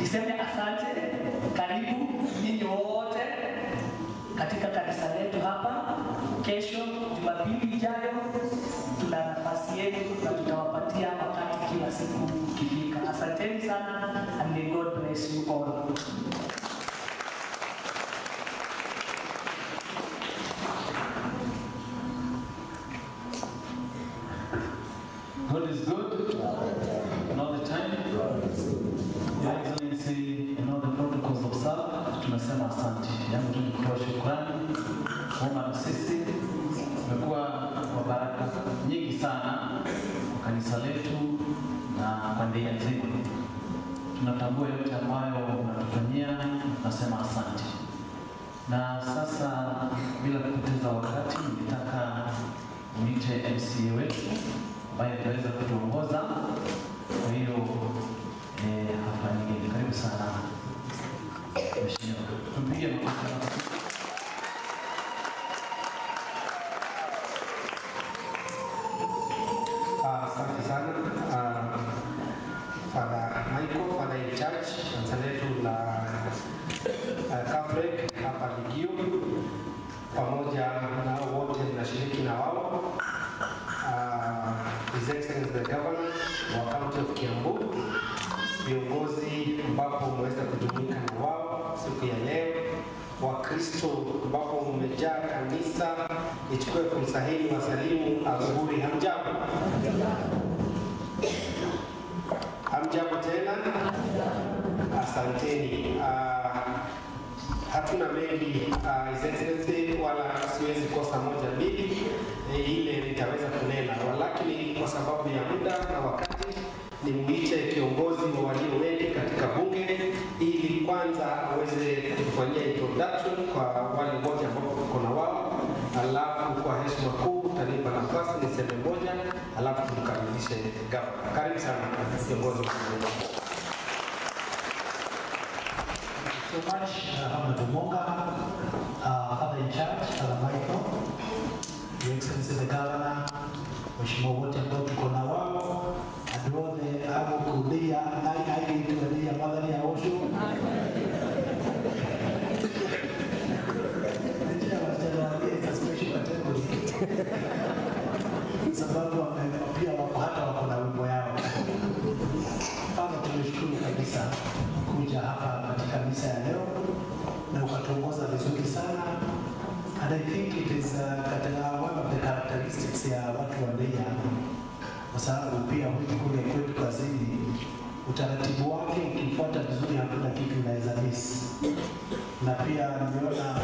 Niseme asante, karibu nyinyi wote katika kanisa letu hapa. Kesho Jumapili ijayo tuna nafasi yetu na tutawapatia wakati kila siku ikifika. Asanteni sana and may God bless you all. God is good and all the time. Your Excellency, and all the protocols observed, tunasema asante. Yangu tu ni kutoa shukrani kuomba na sisi tumekuwa wa baraka nyingi sana kwa kanisa letu na kwa ndia nzima. Tunatambua yote ambayo unatufanyia, tunasema asante. Na sasa bila kupoteza wakati, nitaka niite MCA wetu ambaye ataweza kutuongoza kwa hiyo hafla nyingine. Karibu sana mheshimiwa, tumpige makofi. Asante sana Father Michael, Father in charge kanisa letu la Catholic hapa Ligio, pamoja na wote mnashiriki na wao. His Excellency the Governor wa County of Kiambu, viongozi ambapo mmeweza kujumuika na wao siku ya leo, Wakristo ambapo mmejaa kanisa, nichukue fursa hii wasalimu adhuhuri. Hamjambo? Hamjambo tena? Asanteni. Hatuna mengi His Excellency, wala siwezi kosa moja mbili ile nitaweza kunena, walakini kwa sababu ya muda na wakati nimuite kiongozi wa walio wengi katika bunge ili kwanza aweze kufanyia introduction kwa wale wote ambao tuko na wao, alafu kwa heshima kuu utanipa nafasi niseme moja, alafu tumkamilishe gavana. Karibu sana kiongozi wa bunge. So much, Hamad Omonga, Father in charge, Father Michael, Your Excellency the Governor, Mheshimiwa wote ambao tuko na wao, andũ othe a gũkũ Ndeiya na airĩtu a Ndeiya, Mwathani agocwo. Sababu pia wako hata wako na wimbo yao. Father, tumeshukuru kabisa kuja hapa katika misa ya leo na ukatuongoza vizuri sana. And I think it is katika one of the characteristics ya watu wa Ndeiya, kwa sababu pia huku kule kwetu kazini utaratibu wake ukifuata vizuri hakuna kitu unaweza miss. Na pia nimeona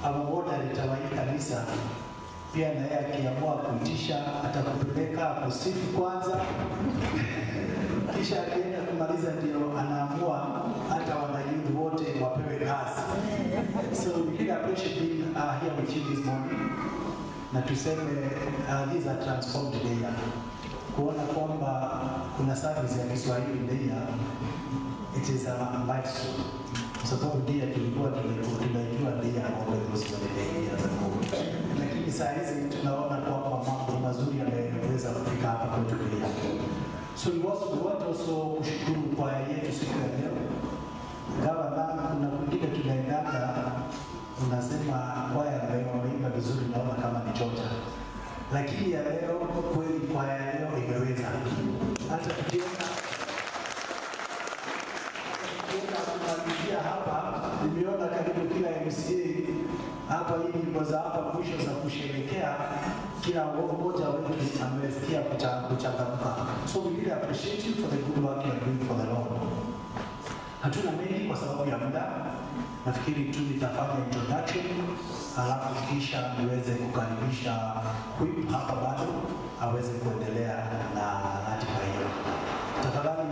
awaboda litawai kanisa pia na yeye akiamua kuitisha atakupeleka kusifu kwanza kisha akienda kumaliza ndio anaamua hata wanayouth wote wapewe kazi. So we really appreciate being here with you this morning. Na tuseme these are transformed Ndeiya. Kuona kwamba kuna service ya Kiswahili Ndeiya, it is a milestone. Kwa sababu Ndeiya tulikuwa tunaijua Ndeiya ng'ombe those many years ago. Lakini saa hizi tunaona kwamba mambo mazuri yameweza kufika hapa kwetu Ndeiya. So we want also kushukuru kwaya yetu siku ya leo. Gavana, kuna kwingine tunaendanga unasema kwaya wameimba vizuri, naona kama ni chocha. Lakini ya leo kweli kwaya ya leo imeweza. Hata tukienda kumalizia hapa, nimeona karibu kila MCA hapa, hii nyimbo za hapa mwisho za kusherehekea, kila mmoja wetu amesikia kuchangamka. So we really appreciate you for the good work you are doing for the Lord. Hatuna mengi kwa sababu ya muda. Nafikiri tu nitafanya introduction alafu kisha niweze kukaribisha whip hapa bado aweze kuendelea na ratiba hiyo. Tafadhali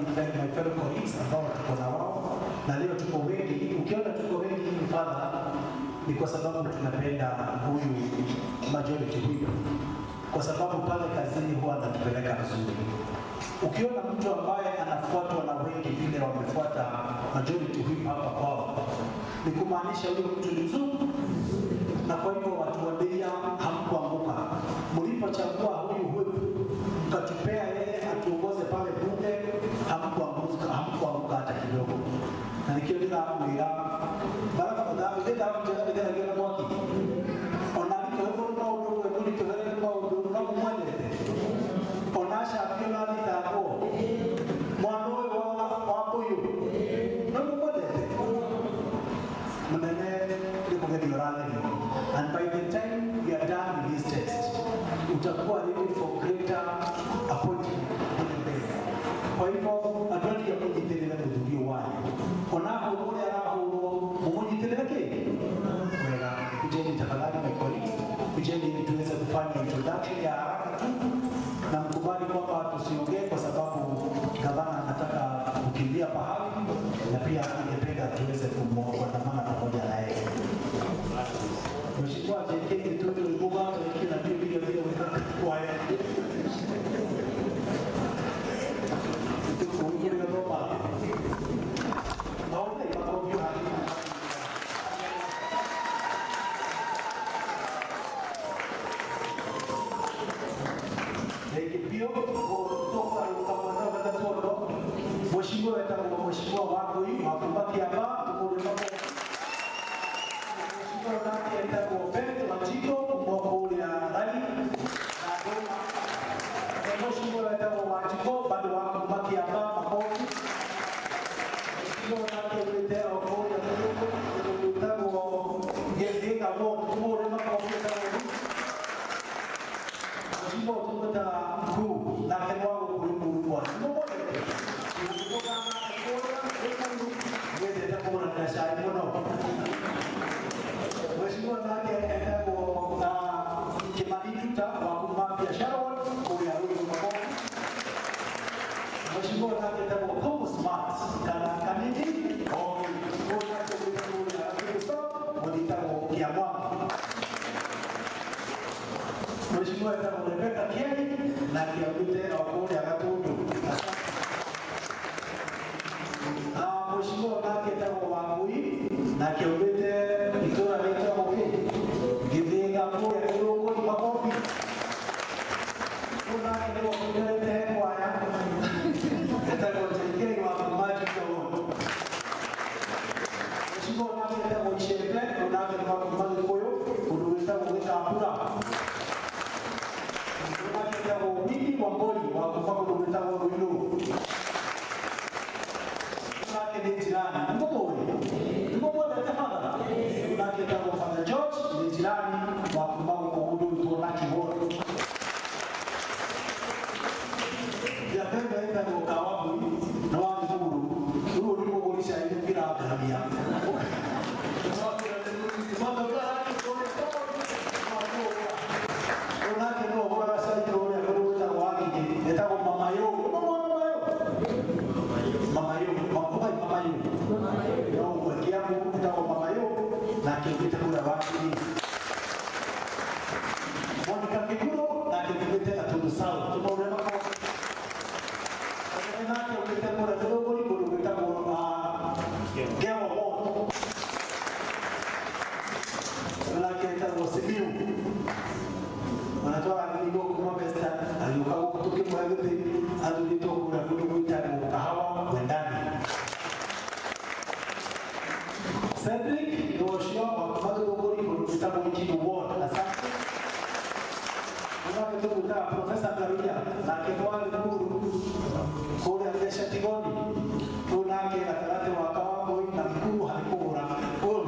my fellow colleagues ambao tuko na wao na leo tuko wengi. Ukiona tuko wengi hivi Father, ni kwa sababu tunapenda huyu majority whip, kwa sababu pale kazini huwa anatupeleka vizuri. Ukiona mtu ambaye anafuatwa na wengi vile wamefuata majority whip hapa kwao, ni kumaanisha huyo mtu ni mzuri. Na kwa hivyo watu wa Ndeiya hamkuanguka. Mlipochagua huyu whip mkatupea yeye atuongoze pale bunge, hamkuanguka, hamkuanguka hata kidogo. kidogo. Na nikio ndĩramwĩra barafu ndĩrabu njega ndĩgeragio na mwaki. Ona ritũhĩrwo nĩ maũndũ we mũritũhĩre nĩ maũndũ no mũmwendete. Ona acambio na athitangwo. Mwana ũyũ wa ũyũ no mũmwendete. Mũnene nĩ kũgerio ũragerio. And by the time we are done with this test, utakuwa ready for greater appointment kule mbele. Kwa hivyo andũ ya kũnyitĩrĩra mũthuri ũyũ wanyu. Ona ahũrwo ũrĩa arahũrwo, mũmũnyitĩrĩre kĩ? Wega. Kujeni tafadhali my colleagues, kujeni ili tuweze kufanya introduction ya haraka tu, na mkubali kwamba tusiongee kwa sababu gavana anataka kukimbia pahali na pia angependa tuweze kuandamana pamoja na yeye. Mheshimiwa JK Githuki Ibuga, na pia vile vile kwa yeye. Mheshimiwa Wangui wa kuma Kiambaa, tũkũrĩma Mheshimiwa nake etagwo Ben Wanjiko kuma kũrĩa Rari na Ndũma. Mheshimiwa etagwo Wanjiko bado wa kuma Kiambaa Makobi. Mheshimiwa nake umĩte o kũrĩa Mũrũkũ wĩtagwo Gĩthĩga Ward tũkũrĩma Makobi etagwo Mheshimiwa tũmwĩtaga Mkuu nake nĩ wa gũkũ Limuru Pwani. Nĩmũmwendete? Wendete kũgũranĩra cai mũno. Mheshimiwa nake etagwo Kimani Nduta wa kuma Biashara Ward kũrĩa Ruiru Makobi. Mheshimiwa nake etagwo Komu Smart kana Kanini ũyũ nake umĩte kũrĩa Ruiru South mũthitagwo Kĩamwanga. Mheshimiwa etagwo Rebecca Kieni nake aumĩte o kũrĩa Gatundu. Mheshimiwa nake etagwo Wangui nake aumĩte itũra rĩtagwo kĩ? Gĩthĩga kũrĩa Kĩrũngũri Makobi. Ũyũ nake nĩwe ũtũmĩrĩte he kwaya etagwo JK wa kuma Juja Ward. Mheshimiwa nake etagwo Icembe ũyũ nake nĩ wa kuma Gĩkũyũ kũndũ gwĩtagwo Gĩkambura. Ũyũ nake etagwo Winnie Wamboi wa kuma kũndũ gwĩtagwo Ruiru. Nake nĩ jirani. Nĩmũmũĩ? Nĩmũmwendete father? Nake etagwo Father George nĩ jirani wa kuma gũkũ kũndũ gwĩtwo Nachu Ward. Yapembe etagwo Kawambui na wa Limuru. Rĩu nĩ mũgũri cai gũkĩra ngamia. Ũyũ nake nĩwe ũgũraga cai kũrĩa kũndũ gwĩtagwo Wakinyĩ, etagwo Mama Yo. Nĩmũmũĩ Mama Yo? Mama Yo, Mama Mama Yo. No, Kiambu etagwo Mama Yo nake aumĩte kũrĩa Wakinyĩ. Monica Kiguro nake aumĩte Gatundu South. Tũmũhũrĩre makobi. Mũnene nake aumĩte kũrĩa Gĩthũngũri kũndũ gwĩtagwo Ngewa Ward. Nake etagwo Simiyu. Ona twarathimirwo kuma Western agĩũka gũkũ tũkĩmũhe gĩtĩ athurĩtwo kũrĩa kũndũ gwĩtagwo Kahawa Wendani. Cedric nĩ ũcio wa kuma Gĩthũngũri kũndũ gwĩtagwo Injini Ward. Asante. Nake tũmwĩtaga Professor Ngaruiya nake nĩ wa Limuru kũrĩa Gĩcatigoni. Ũyũ nake gatagatĩ wa Kawambui na Mkuu harĩ kũgũra. Ũyũ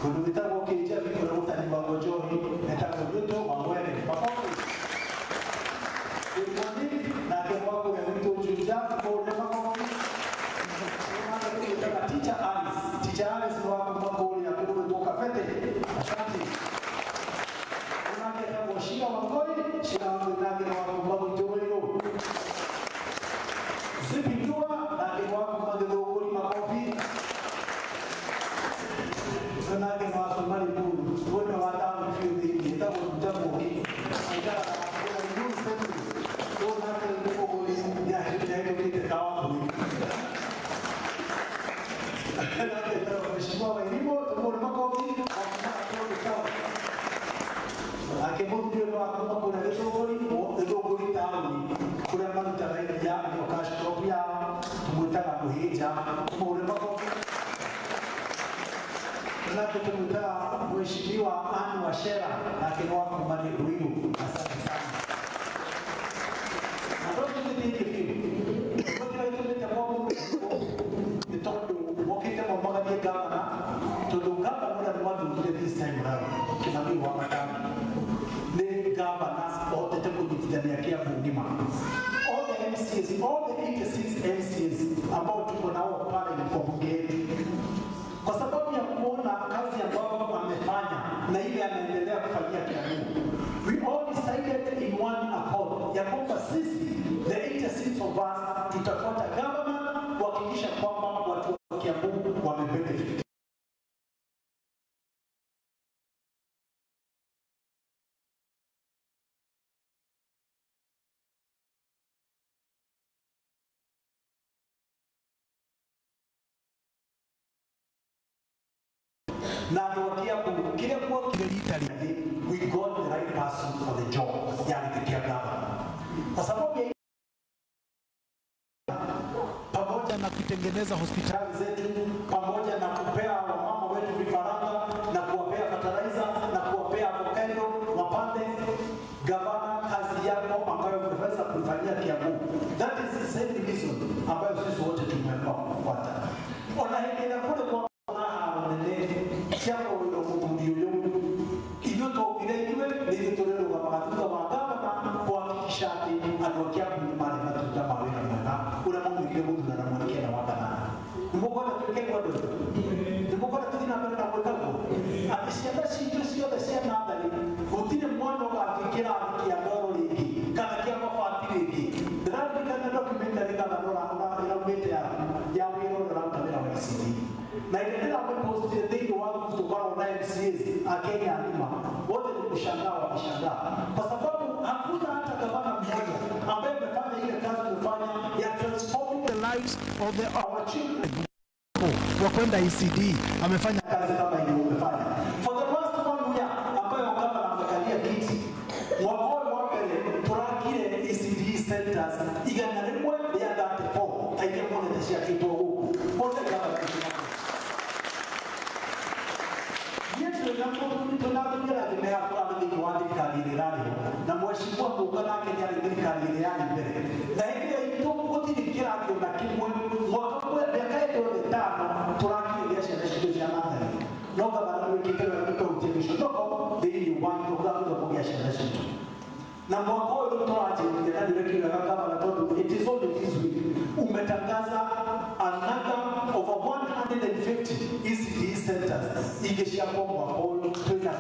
kũndũ gwĩtagwo Kĩnjabi kũrĩa gũtanyuagwo njohi etagwo Newton Wangwere. Makobi. Monique nake mwa kũrĩa gwitũ Juja kũrĩa Makobi. Nake tũmwĩtaga Teacher Alice. Teacher Alice nĩ wa kuma kũrĩa kũndũ gwĩtwo Kabete. Asante. Nake mũthuri ũyũ wa kuma kũrĩa Gĩthũngũri taũni kũrĩa marutaga iria nĩyo cash crop yao, tũmwĩtaga Mũhĩnja, tũmũhũre makobi. Nake tũmwĩtaga Mheshimiwa Anne Wachera, nake nĩ wa kuma Ruiru. Asante sana. Na ndũngĩtĩtie biũ gũtirĩ gĩtũmĩte mwamũre nĩ tondũ mokĩte momaganie gavana, tondũ gavana ũrĩa mwathurire this time round Kĩmani wa Wamatangi nĩ gavana ũhotete kũnyitithania Kiambu ng'ima. All the MCAs, all the 86 MCAs ambao tuko nao pale kwa bunge yetu, kwa sababu ya kuona kazi ambayo amefanya na ile anaendelea kufanyia Kiambu, we all decided in one accord ya kwamba sisi the 86 of us tutafuata governor kuhakikisha kwamba watu wa Kiambu wamebenefit. Na andũ a Kiambu kĩrĩa kuokire rita rĩngĩ, we got the right person for the job, yani the governor, kwa sababu ya pamoja na kutengeneza hospitali zetu, pamoja na kupea wamama wetu vifaranga na kuwapea fertilizer na kuwapea avocado wapande. Gavana, kazi yako ambayo umeweza kuifanyia Kiambu, that is the same reason ambayo sisi wote tumeamua kufuata. Ona hĩndĩ ĩrĩa kũrĩ kwa haha nene cia kũrũĩra mũthuri ũyũ, ithuĩ twaugire ithuĩ nĩ ithuĩ tũrĩrũgamaga thutha wa gavana kuhakikisha atĩ andũ a Kiambu nĩ marĩ matunda ma wĩra mwega ũrĩa maumĩrire gũthurana mweri kenda wa kanana. Nĩ mũkwenda twĩke ũguo andũ aitũ? Nĩ mũkwenda tũthiĩ na mbere na gwĩka ũguo? Atĩ ciana citũ ciothe cia natharĩ gũtirĩ mwana ũgathiĩ kĩrathi kĩa ndoro rĩngĩ kana kĩa mabati rĩngĩ. Ndĩraririkana documentary gavana ĩraumĩte ya wĩra ũrĩa ũraruta wĩra wa ECD, na ile ndĩramĩpostire thĩinĩ wa group tũkoragwo na MCAs a Kenya ng'ima, wote ni kushangaa, wakishangaa kwa sababu hakuna hata gavana mmoja ambaye amefanya ile kazi umefanya ya transforming the lives of our children wa kwenda ECD. Amefanya kazi kama ile umefanya for the last one year ambayo gavana amekalia kiti. Mwaka ũyũ wa mbere tũrakire ECD centers 134 ta iria muonete ciakĩtwo gũkũ mothe gavana. Thĩinĩ wa thirikari ĩrĩa ĩrarĩho na mheshimiwa Mũnga nake nĩ arĩ thirikari ĩrĩa yarĩ mbere, na hĩndĩ ĩyo itũ gũtirĩ kĩrathi ona kĩmwe mwaka ũmwe mĩaka ĩyo yothe ĩtano tũrakirĩria ciana citũ cia natharĩ, no gavana nĩ wĩkĩte wega nĩ kũhutia gĩconoko thĩinĩ wa gĩthomo gĩa ciana citũ. Na mwaka ũyũ rĩu tũranjĩrĩria na nĩwĩkire wega gavana, tondũ it is only this week umetangaza another over 150 ECD centers ingĩ ciakwo mwaka ũyũ twĩna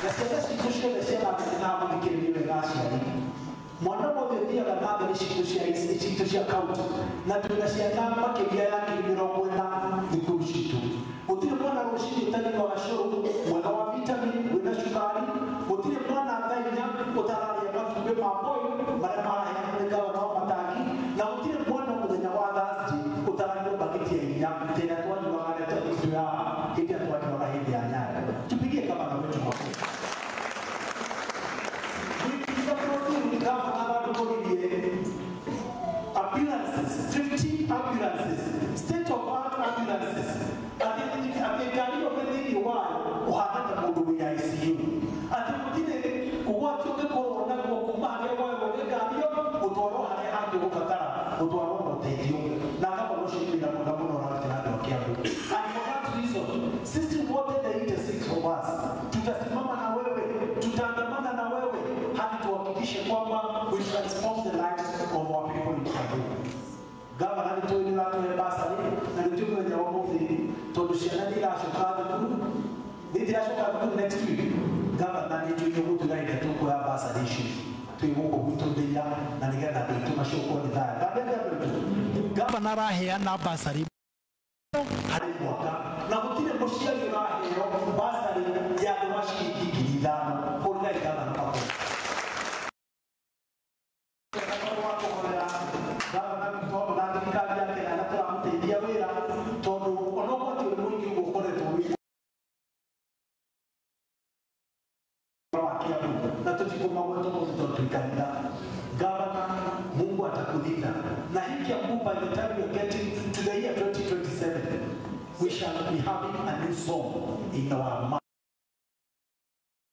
na ciana citũ ciothe cia natharĩ na mũthikĩrĩrie wega aciari, mwana wothe ũthiaga natharĩ citũ cia kaunti, na twĩna ciana makĩria ya 40,000 thukuru citũ, gũtirĩ mwana rũcinĩ ũtanyuaga cũrũ mwega wa vitamin wĩna cukari, gũtirĩ mwana thaa inya ũtararĩa matumbĩ ma boil marĩa maraheanwo nĩ gavana wa Matangi, na gũtirĩ mwana mũthenya wa Thursday ũtaranyua mbaketi ya iria ta ĩrĩa twanyuaga hĩndĩ ĩrĩa twanyuaga hĩndĩ ya Nyayo. Tupigie gavana wetu makofi. Ambulances, 15 ambulances, state of art ambulances. Atĩ ngari ĩyo thĩinĩ wayo ũhana ta mũndũ wĩ ICU. Atĩ gũtirĩ ũgwati ũngĩkorwo naguo kuma harĩa woerwo nĩ ngari ĩyo gũtwarwo harĩa hangĩ ũgũbatara gũtwarwo na ũteithio. Na gavana ũcio nĩ wĩra mwega mũno ũrarutĩra andũ a Kiambu. And for that reason, sisi wote the 86 of us tutasimama na wewe, tutaandamana na wewe hadi tuhakikishe kwamba we transform the lives of our people in Kiambu. Gavana nĩ tũĩ nĩ ũratũhe bursary na nĩ tũĩ mũthenya wa ũmũthĩ tondũ ciana nĩ iracoka thukuru, nĩ itiracoka thukuru next week. Gavana nĩ njũĩ nĩ ũgũtwĩra hĩndĩ ĩrĩa tũkuoya bursary ici twĩ gũkũ gwitũ Ndĩira na nĩgetha andũ aitũ macokwo nĩ thayũ. Gavana araheana bursary harĩ mwaka na gũtirĩ mũciari ũraheo bursary ya thĩ wa ciringi 5,000. Hũrĩrai gavana makobi. Gavana na thirikari yake na arĩa tũramũteithia wĩra, tondũ ona ũgwati ũrĩ mũingĩ ũguo ũkoretwo wĩ wa Kiambu na tutikumagwetwo mũthĩ tondũ twĩ kanitha. Gavana, Mungu atakulinda na hii Kiambu, by the time we are getting to the year 2027, we shall be having a new song in our mouth.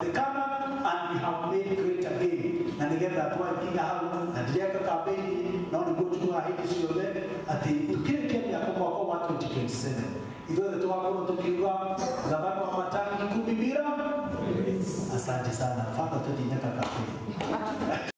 And we have made great again na nigetha twakinya hau na ndireka campaign no niguo njugaga hĩndĩ ciothe atĩ tukĩrĩkia mĩaka mwaka wa 2027 ithuothe tũgakorwo tũkiuga gavana wa Matangi kumi bila. Asante sana. Father, tũtineka campaign.